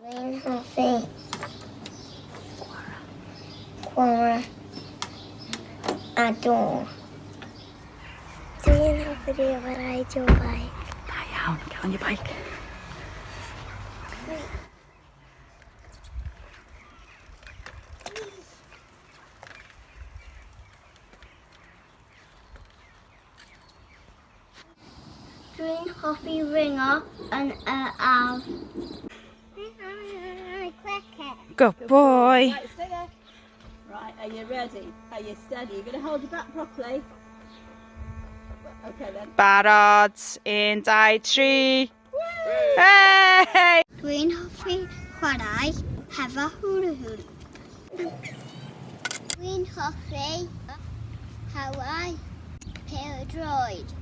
Dwi'n hoffi chwarae a dŵr. Dwi'n hoffi reidio bike. Da iawn, get on your bike. Dwi'n hoffi ringo yn y ardd. Good boy. Right, stay there. Right, are you ready? Are you steady? You're going to hold your back properly. Okay then. Barod. 1, 2, 3. Hey! Dwi'n hoffi chwarae hefo hwlu hwlu. Dwi'n hoffi chwarae pêl-droed.